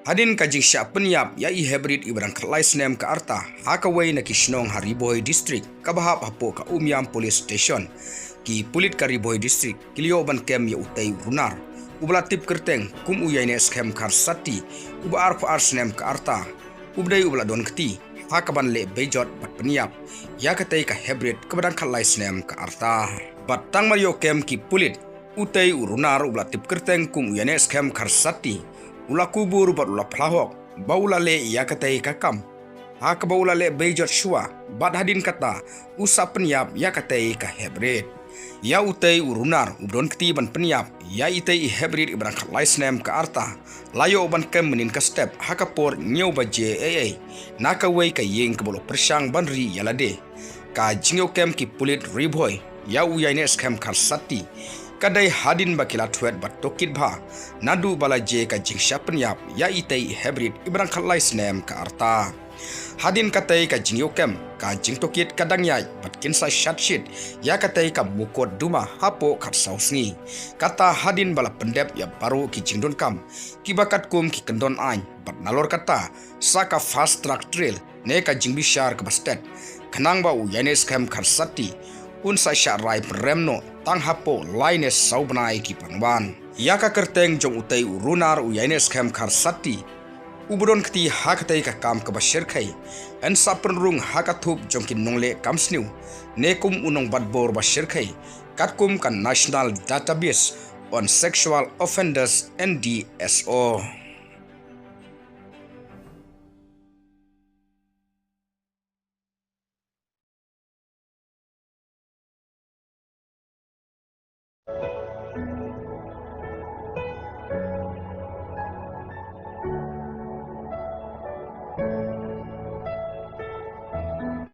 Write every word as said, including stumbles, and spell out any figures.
Hadien ka jingshah pynïap ïa i Hebrid iba dang khatlai snem ka rta ha kawei na ki shnong ha Ri Bhoi District kaba hap hapoh ka Umiam Police Station, ki pulit ka Ri Bhoi District ki la ïoh ban kem ïa utei u runar uba la tip kyrteng kum u Ïainehskhem Kharsati, uba arphew ar snem ka rta, uba dei uba la don kti ha kaban leh beijot bad pynïap ïa katei ka Hebrid kaba dang khatlai snem ka rta. Bad tang mar ïoh kem ki pulit, utei u runar uba la tip kyrteng kum u Ïainehskhem Kharsati u la kubur bad u la phla hok ba u la leh ïa katei ka kam ha kaba u la leh beijot shuwa, bad hadien kata u sah pynïap ïa katei ka Hebrid. Ïa utei u runar uba don kti ban pynïap ïa itei i Hebrid iba dang khatlai snem ka rta la ïoh ban kem mynnin ka step ha ka por hynñiew baje eiei na kawei ka ïing kaba u la pyrshang ban ri ïa lade. Ka jingïoh kem ki pulit Ri Bhoi ïa u Ïainehskhem Kharsati ka dei hadien ba ki la thwet bad tohkit bha naduh ba la jia ka jingshah pynïap ïa itei i Hebrid iba dang khatlai snem ka rta. Hadien katei ka jingïoh kem, ka jingtohkit ka dang ïaid bad kin sa shad shit ïa katei ka mukotduma hapoh khatsaw sngi. Kata hadien ba la pyndep ïa baroh ki jingdonkam kiba katkum ki kyndon aiñ bad nalor kata sa ka fast track trial ne ka jingbishar kaba stet, khnang ba u Ïainehskhem Kharsati un sa shah rai pynrem noh tang hapoh lai ne saw bnai kiban wan. Ïa ka kyrteng jong utei u runar u Ïainehskhem Kharsati uba don kti ha katei ka kam kaba shyrkhei yn sa pynrung ha ka thup jong ki nongleh kam sniew ne kum u nongbadbor ba shyrkhei katkum ka National Database on Sexual Offenders, N D S O.